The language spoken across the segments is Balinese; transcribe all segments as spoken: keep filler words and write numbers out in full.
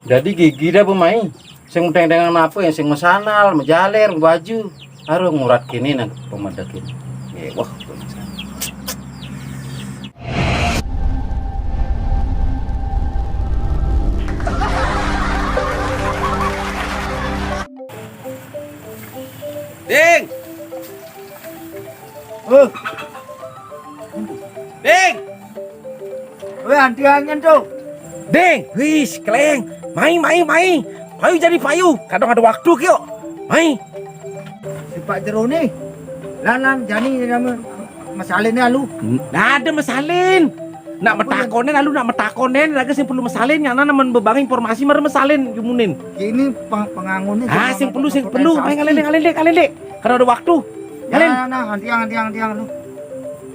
Dadi gigi dah pemain. Sing deng-dengan apa yang sing mesandal, mejaler, baju. Aduh, ngurat kini nang pemedek ini. Eh, wah, penasaran. Ding! Eh, Ding! Weh, antiannya tuh. Ding, wis, keleng. Mai, mai, mai. Payu jadi payu. Kadang ada waktu kyo. Mai. Si Pak Jero ni. Lan, lan, jani nama masalah ni alu. Ndak ada masalin. Nak metakonin alu, nak metakonin, lagi sing perlu masalin, yang nana men bebang informasi mara masalin jumunin. Ini peng-, pengangunnya. Ah, sing perlu, sing perlu. Mai, ngalendek, ngalendek, ngalendek. Karena ada waktu. Nah, nah, nah, antiang, antiang, antiang lu.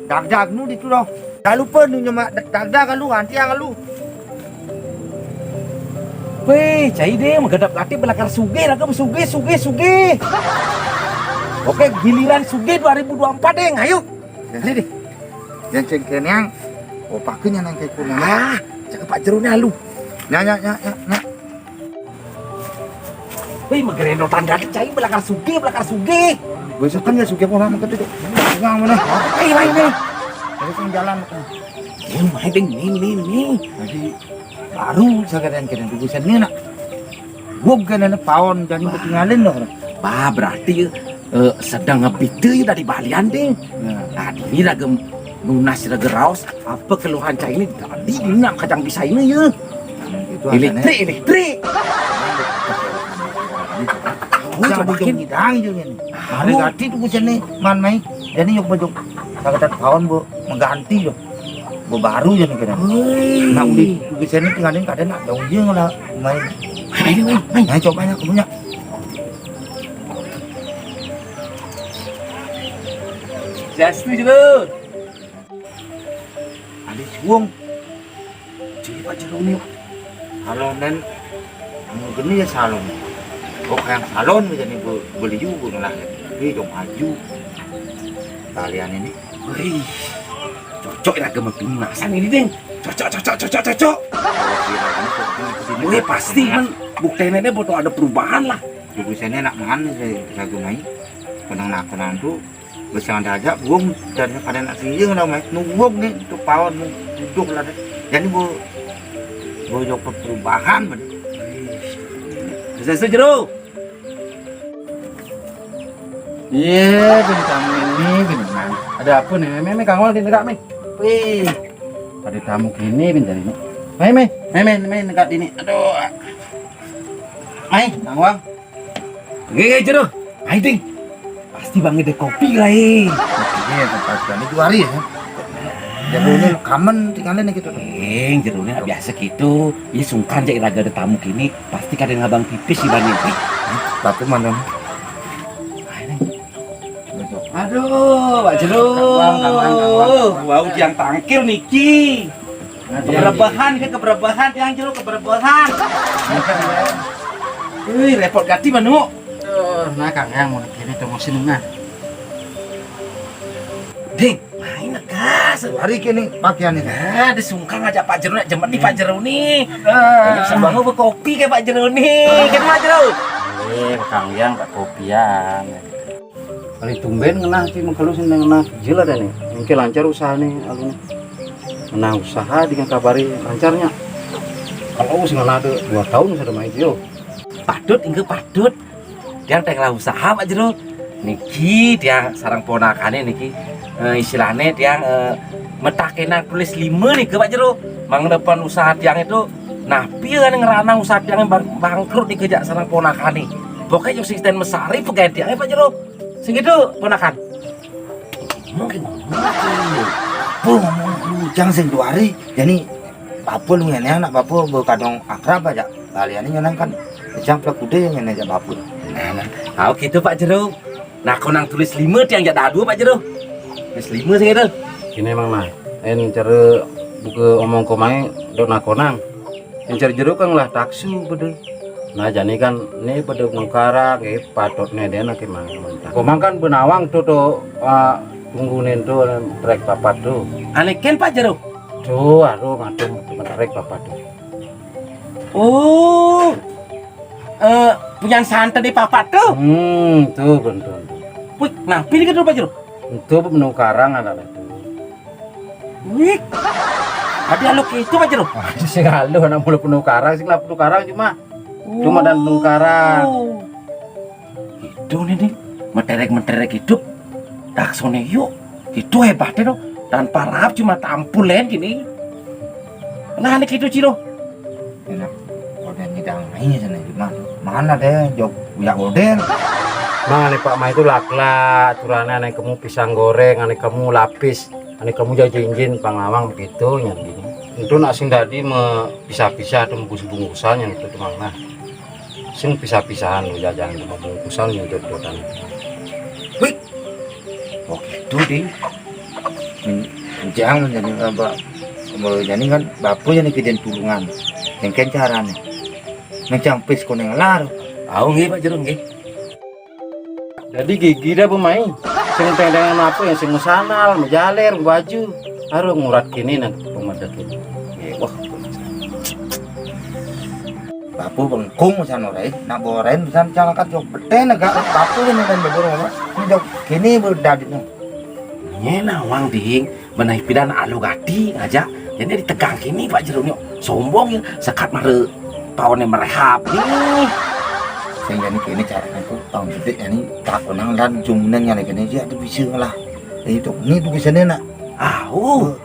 Dagdag nu ditu loh. Dah lupa nu nyemak dagdag lu, antiang lu. Weh, cai deh, menggadap latih belakar sugih, lah ke sugih, sugih, sugih. Oke, giliran sugih dua ribu dua puluh empat deh, ayo. Ya. Ini deh. Yang cengkeniang, oh, pakai nang kayak kuno. Ah, cakap Pak Jero ni alu. Nya, nya, nya, nya, nya. Wih, magerendo tanda cai belakar sugih, belakar sugih. Besok kan ya sugih apa nama kata tu? Yang mana? Hei, hei, hei. Terus yang jalan. Yang mana ding ni, ni, ni? Jadi baru saya kata yang kena tunggu sini nak. Gua bukan anak pawon, jadi ketinggalin loh. Bah, berarti eh, sedang ngebite ya dari balian ding. Nah, ini raga nunas raga raos apa keluhan cai ini tadi ini nak kadang bisa ini ya. Itu elektrik, elektrik. Oh, coba bikin. Hidang juga ni. Hari ganti tu kusen ni man mai. Jadi yuk baju. Saya kata kawan bu mengganti tu. Bu baru je ni kena. Nak uli kusen ni tinggalin kadang nak daun je lah mai. Ayo, ayo, ayo. Nah, coba nak punya. Saya setuju tu. Ada suang. Cik Pak Jeruni. Salonen. Anu geni ya salon. Oh, yang salon bisa ni beli juga lah. Tapi dong maju. Kalian ini. Wih. Cocok ya gama pinasan ini, Ding. Cocok, cocok, cocok, cocok. Wih, pasti kan. Buktinya dia butuh ada perubahan lah. Tulisannya nak mana saya ragu mai. Penang nak penantu. Bisa ada aja buang daripada nak sih yang namanya nuwung ni tu pawon ni duduk lah deh. Jadi bu bu jok perubahan ben. Bisa sejeru. Iya, bin tamu ini bin. Nah, ada apa nih? Meme kangol di negak mi. Wih. Ada tamu kini bin jadi ni. Meme, meme, meme negak ini. Aduh. Mai, Bang Wang. Oke, oke, Jero. Mai, Ding. Pasti Bang ada kopi lah, eh. Oke, tempat kami dua hari ya. Jero ini kamen tinggalin gitu tuh. Eh, Jero ini biasa gitu. Ini sungkan jadi raga ada tamu kini, pasti kadang ngabang pipis sih Bang ini. Tapi mana? Aduh, Pak Jero. Wau tiang tangkil niki. Nah, keberebehan ke keberebehan tiang Jero keberebehan. Wih, repot gati manu. Duh, nah Kang yang mau kiri tunggu sini nah. Ding, main gas. Hari kini pakaian ini. Nah, disungkang aja Pak Jero nak jemet di Pak Jero nih. Ayo, sebangun berkopi ke Pak Jero nih. Kan Pak Jero. Eh, Kang yang tak kopian. Kali tumben ngenah ti mengkelu sing ngenah jil ada nih. Mungkin lancar usaha nih alun. Ngenah usaha dengan kabari lancarnya. Kalau sing ngenah ada dua tahun sudah main yo. Patut, enggak patut. Tiang tengah usaha Pak Jero. Niki tiang sarang ponakane niki eh, istilahnya tiang eh, metakenang tulis lima nih ke Pak Jero. Mang depan usaha tiang itu napi kan ngerana usaha tiang bang, bangkrut dikejak sarang ponakane. Pokoknya yang sistem mesari pegawai tiangnya Pak Jero. Sing itu ponakan. Mungkin. Apa ngomong lu? Jangan sing dua hari. Jadi apa lu ini anak apa berkadang akrab aja. Kalian ini nyenangkan. Jangan pelaku deh yang ini aja apa. Nah, nah. Tahu gitu Pak Jero. Nah, konang tulis lima tiang jak dua Pak Jero. Tulis lima sing itu. Ini emang nah. En cara buka omong komai dok nakonang. Encer jeruk kan lah taksu bede. Nah, jani kan ni bede nungkara ke patut ne dia nak emang mentah. Komang kan benawang tu tu ah, tunggu nen tu trek papat tu. Aneh ken Pak Jero. Tu aduh ngatung trek papat tu. Oh, eh, punya santet di papat tuh. Hmm, tuh, betul. Wih, napi gitu, Pak Jero? Itu penukaran anak itu. Wih, ada alo itu, Pak Jero? Sing alo anak mula penukaran, sing lah penukaran cuma, cuma dan penukaran. Oh. Itu nih, nih, menterek-menterek hidup. Daksone yuk, itu hebatnya dong. Tanpa rap cuma tampul lain gini. Nah, ini gitu, Ciro. Enak. Udah nyidang aja sana di mana? Mana deh, jok, ya, odel. Mang, ane Pak Mai itu lakla, turane ane kamu pisang goreng, ane kamu lapis, ane kamu jajinjin, pangawang begitu, nyandini. Itu nak sing dadi me pisah-pisah atau bungkus-bungkusan yang itu tuh, Mang. Nah. Sing pisah-pisahan lo jajan sama bungkusan yang jot-jotan. Wih, oh gitu, Ding. Men-, jangan jadi apa? Mau jadi kan bapu yang kejadian tulungan. Yang kencaran. Yang campis koneng lar. Au nggih, Pak Jero, nggih. Jadi gigi dah pemain. Sing tendangan apa yang sing sandal, mejaler, baju. Harus ngurat kini nang pemedek ini. Nggih, wah. Bapu bengkung sana rai, nak boren pisan calakat jok beten agak bapu ini kan bebur apa? Ini jok kini berdadit nih. Nyena wang ding, menaik pidan alu gati ngajak. Jadi ditegang kini Pak Jero nyo. Sombong ya, sekat mare paone merehab nih. Sehingga ini kini caranya tuh tahun gede ini tak kenang dan jumnen yang kini aja tuh bisa lah. Itu ini tuh bisa nak. Ah, oh.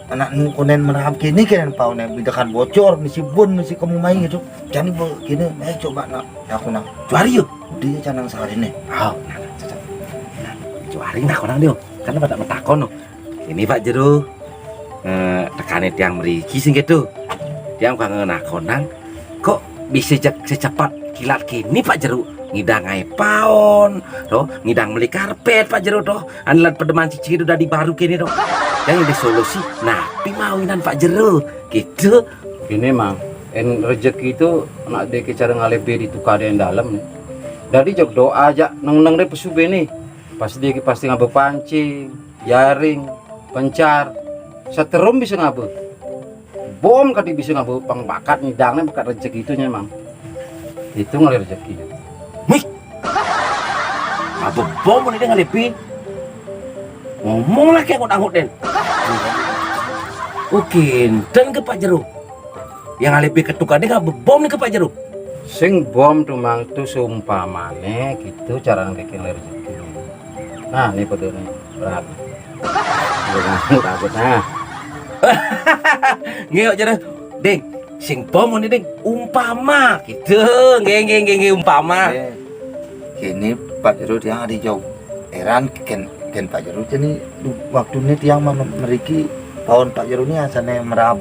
Anak nu konen merahap kini kenen pau ne bidakan bocor misi bun misi kamu main gitu. Jadi bo kini, eh, coba nak aku nak. Juari yuk. Dia canang sehari nih. Oh, nah, nah, cocok. Nah, juari nak konang dia. Karena pada metakon no. Ini Pak Jero. Eh, tekane tiang meriki sing gitu. Tiang kangen nak konang. Kok bisa cek secepat kilat kini Pak Jero? Ngidang ngai paon, toh, ngidang meli karpet Pak Jero toh. Andilan pedeman cici itu dadi baru kini toh. Yang ada solusi, napi mawinan Pak Jero? Gitu. Gini, Mang. En rezeki itu nak deke cara ngalebe di tukade yang dalam nih. Dadi jok doa aja, neng-neng deh pesu bene. Pasti dia pasti ngabe pancing, jaring, pencar. Seterum bisa ngabe. Bom kadi bisa ngabe pang bakat nyidangnya bakat rezeki itu nyemang. Itu ngalih rezeki. Mih. Ngabe bom ini dia ngalipi. Ngomong lah kayak anggut-anggut den. Oke, enten ke Pak Jero. Yang ngalipi ketuk ade ngabe bom nih ke Pak Jero. Sing bom tuh mang tuh seumpamane gitu cara bikin rezeki. Nah, ini pada nih berat. Udah takut nah. Nggih, Pak Jero. Ding, sing bom ini, Ding. Umpama gitu. Nggih, nggih, nggih, nggih, umpama. Eh, kini Pak Jero tiang ada jauh. Heran ken, ken Pak Jero ini waktu ini tiang mem-, meriki tahun Pak Jero ini asane merab.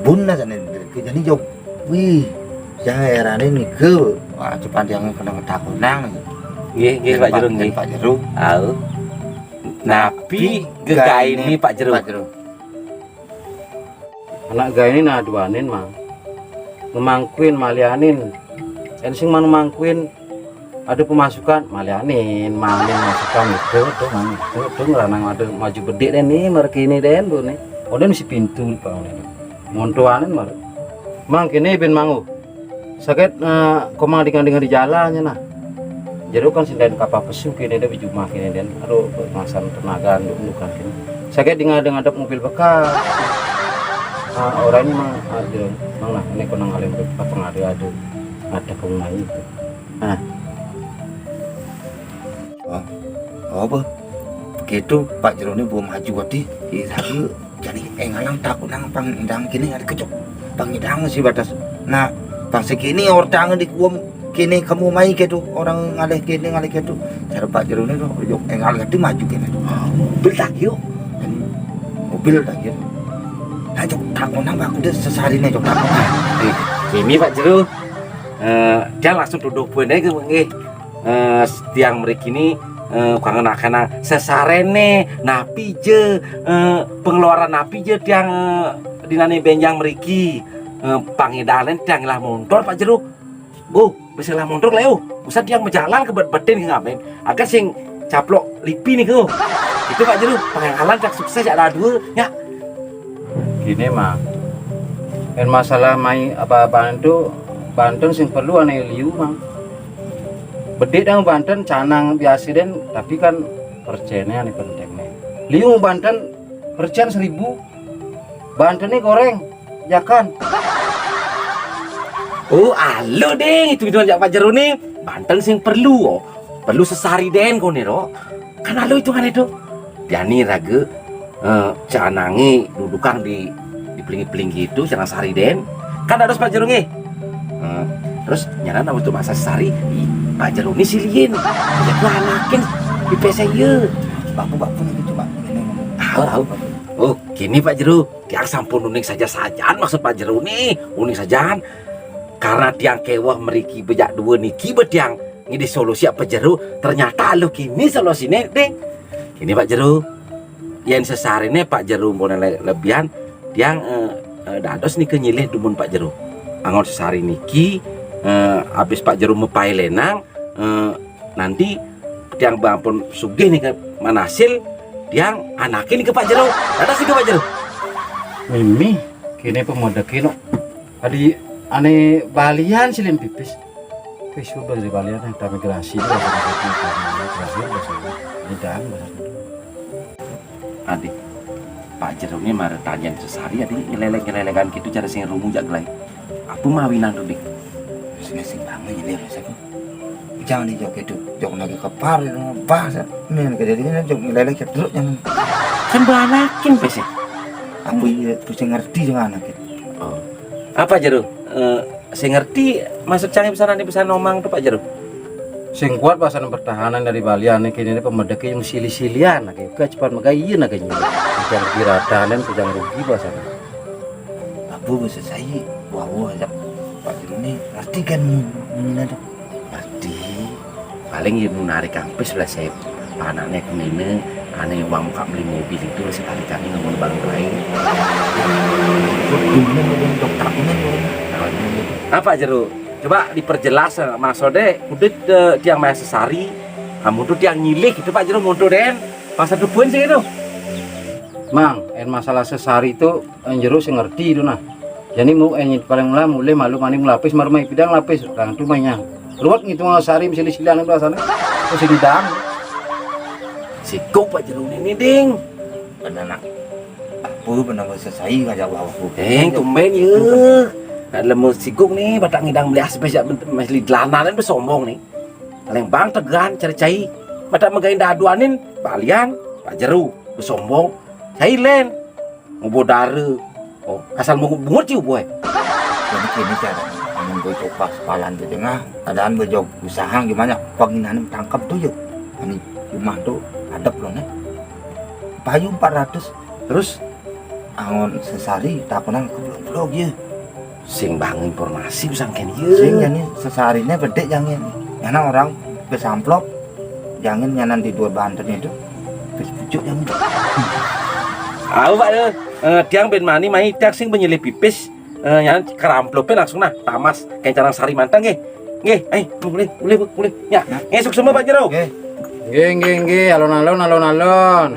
Bun asane meriki. Jadi jauh. Wih, yang heran ini ke. Wah, cepat tiang kena ketakutan. Nggih, nggih, Pak Jero, nggih. Pak Jero. Au. Napi gegaini Pak Jero? Pak Jero. Anak gaini nah duanin, Mang. Ngemangkuin, malianin. En sing mang mangkuin ada pemasukan, malianin, mangin masukan itu, itu, Mang, itu, itu ngeranang ada maju bedik deh nih, mereka ini deh, bu nih. Udah mesti pintu, Pak, udah. Montoanin, mar. Mang, kini ben mangu. Sakit, eh, komang dengar-dengar di jalannya, nah. Jadi kan selain kapal pesu kini ada di rumah kini dan aduh, masan tenaga untuk bukan kini. Sakit dengar dengar ada mobil bekas. Ah, orang ini mang, ah, jero, mang nah, ini kena ngalim apa pengadu-adu. Ada pengunai itu. Nah. Oh, apa? Begitu Pak Jero ini belum maju wati. Iya, tapi jadi engalang takut nang pang indang kini ada kecok. Pang indang si batas. Nah, pang sekini orang di kuam kini kamu mai ke tu orang ngalih kini ngalih ke tu. Cara Pak Jero ni tu, jok engal kati maju kini tu. Mobil tak yuk. Mobil tak yuk. Nah, jok takut nang aku dia sesari ni jok takut. Eh, kini Pak Jero, eh, dia langsung duduk pun deh ke, eh, tiang mereka ini, eh, kangen akan sesarene, napi je, eh, pengeluaran napi je tiang, eh, dinane benjang meriki, eh, pangidalen tiang lah montor Pak Jero. Oh, bisa lah montor lah, oh. Usah tiang berjalan ke bet-, betin ke ngamen. Agak sing caplok lipi nih ke. Itu Pak Jero, pengenalan tak sukses ada dua, ya. Gini, Mang. Yén masalah mai apa bantu, banten sing perlu ané liu, Mang. Bedik dang banten canang biasa den, tapi kan percéné ané penting né. Liu banten percén seribu, bantenné goréng, jakan. Oh, alo ding, itu itu jak Pak Jero nih. Banten sing perlu, oh. Perlu sesari den koné ro. Kan alo itu kan itu. Biani raga eh, canangé dudukang di di pelinggih-pelinggih itu, canang sari den. Kan harus Pak Jero nih. Eh, terus nyanan waktu masak sari, ih, Pak Jero nih silihin. Ya gua anakin di P C ya. Bapu-bapu nih gitu, Pak. Ini ngomong. Tahu, tahu. Oh, gini Pak Jero, tiang sampun uning saja-sajaan maksud Pak Jero nih, uning sajaan. Karena tiang kéweh mriki bejak dua niki be tiang ngidih solusi Pak Jero, ternyata lo kini solusiné ding. Gini Pak Jero, yén sesariné Pak Jero ampun le- lebihan, tiang eh, eh, dados nika nyilih dumun Pak Jero. Anggon sesari niki eh, habis Pak Jero mepai lenang, eh, nanti tiang be ampun sugih nika manasil, tiang anakin nika Pak Jero. Dados nika Pak Jero. Mimi, kéné pemedeké no. Adi ané balian silin pipis. Pipis suba dari balian yang kami gerasi itu bahasa Indonesia, terakhir bahasa Indonesia. Ini dan bahasa Indonesia. Adi, Pak Jero nih mara tanyain sesari, adi nyeleleng-nyelelengan gitu cara sing rumu jak gelai. Apa mawinan tuh, Dik? Sini sing bangun ini ya, Mas, aku. Jangan dijok itu, jok lagi kepar itu, bahasa. Ini kejadiannya jok lele kedruk yang Kan banakin pese. Aku iya, aku sing ngerti sama anak itu. Oh. Apa Jero? Eh, saya ngerti maksud cang pesanan di pesan nomang tuh Pak Jero. Sing kuat bahasa pertahanan dari balian nih, kini pemedeké yang sili-silian lagi. Ke cepat mega iya nak kayaknya. Jangan kiratan dan jangan rugi bahasa. Aku bisa saya, wah, wah, ajak Pak Jero nih, ngerti kan ini ada. Ngerti. Paling ya menarik kampus lah saya. Anaknya kemana? Aneh uang muka beli mobil itu sekali kali nggak mau bang lain. Bener, bener, dokter, bener, bener. Apa Jero? Coba diperjelas eh, maksudnya kudu eh, tiang maya sesari, kamu tuh tiang nyilih gitu Pak Jero mundur den. Masa tuh pun sih itu. Mang, en masalah sesari itu en Jero sing ngerti itu nah. Jadi mau en paling mula mulai malu maning lapis marmai pidang lapis orang tuh mainnya. Ruwet ngitung sari mesti disilihan itu sana. Terus ini dang. Sikok Pak Jero ini ding. Bener nak. Apa bener selesai ngajak bawa aku. Eh, tumben ya. Ada lemu sikok nih, batang ngidang beli asbes ya, masih di delanan itu sombong nih. Paling bang tegan cari cai. Mata megain daduanin, balian, Pak Jero, sombong. Cai len, ngubo dara. Oh, asal mau bungut sih boy. Jadi kini cara, amun gue coba sepalan di tengah, keadaan gue jog usaha gimana? Panginanim tangkap tuh yuk. Ini rumah tuh adep loh nih. Payu empat ratus. Terus angon sesari takunan ke belum belum ya. Sing bang informasi usang ken Sing iya. Ini sesarinya gede jangan. Karena orang besamplop jangan nyanan di dua banten itu. Terus pucuk jangan. Aku Pak, eh, tiang ben mani mai tiang sing penyelip pipis, eh, yang keramplopnya langsung nah, tamas, kayak carang sari mantang nggih. Nggih, ayo, mulai, mulai, mulai. Ya, ngesuk semua Pak Jero. Oke. Nggih, nggih, nggih, alon-alon, alon-alon.